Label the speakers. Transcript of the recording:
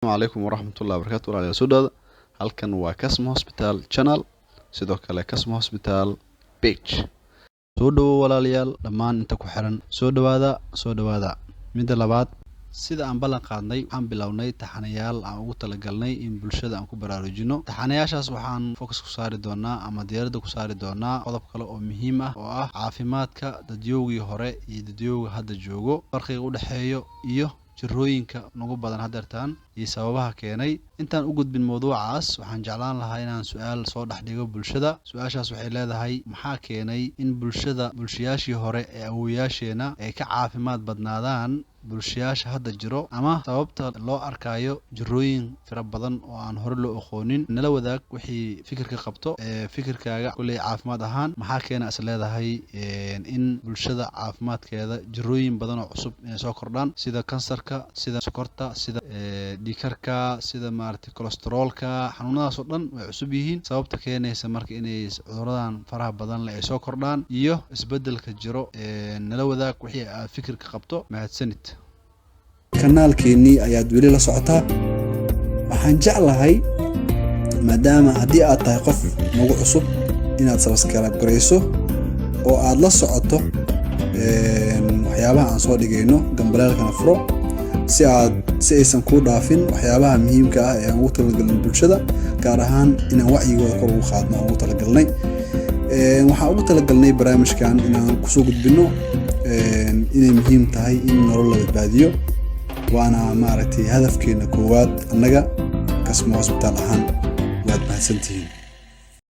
Speaker 1: Calaykum waraxmatullahi wabarakaatu. Walaalayaal, soo dhawaada. Halkan waa Kasmo Hospital channel, sidoo kale Kasmo Hospital page. Soo dhawo walaalayaal, dhammaan inta ku xiran, soo dhawaada, soo dhawaada. Midda labaad, sida aan ballan qaadnay, waxaan bilownay taxanayaal aan ugu talagalnay in bulshada aan ku baraarujino. Taxanayaashaas waxaan focus ku saari doonaa ama diiradda ku saari doonaa qodob kale oo muhiim ah, oo ah caafimaadka dadyowgii hore iyo dadyowga hadda joogo, farqiga u dhexeeyo iyo jirooyinka nagu badan hadeertaan iyo sababaha keenay. Intaan u gudbin mawduucaas, waxaan jeclaan lahaa inaan su-aal soo dhex dhigo bulshada. Su-aashaas waxay leedahay: maxaa keenay in bulshada, bulshayaashii hore ee awowayaasheena, ay ka caafimaad badnaadaan bulshayaasha hadda jiro, ama sababta loo arkayo jirooyin fara badan oo aan hore loo aqoonin? Nala wadaag wixii fikirka qabto ee fikirkaaga. Kulley caafimaad ahaan, maxaa keena is leedahay in bulshada caafimaadkeeda jirooyin badan oo cusub inay soo kordhaan, sida kansarka, sida sokorta, sida dhiigkarka, sida maaragtay kolestaroolka? Xanuunadaas oo dhan way cusub yihiin. Sababta keenaysa marka inay cuduradan faraha badan leh ay soo kordhaan iyo isbedelka jiro, nala wadaag wixii aad fikirka qabto. Mahadsanid.
Speaker 2: Kanaalkeennii ayaad weli la socotaa. Waxaan jeclahay, maadaama haddii aad tahay qof nagu cusub, inaad subscribe garayso oo aad la socoto waxyaabaha aan soo dhigayno, gambaleelkana furo si aad si aysan kuu dhaafin waxyaabaha muhiimka ah ee aan ugu talagalnay bulshada, gaar ahaan inaan wacyigooda kor ugu qaadno aan ugu talagalnay. Waxaan ugu talagalnay barnaamijkan inaan kusoo gudbino inay muhiim tahay in nolol la badbaadiyo, waana maaragtay hadafkeena koowaad annaga Kasmo Hosbitaal ahaan. Waad mahadsantihiin.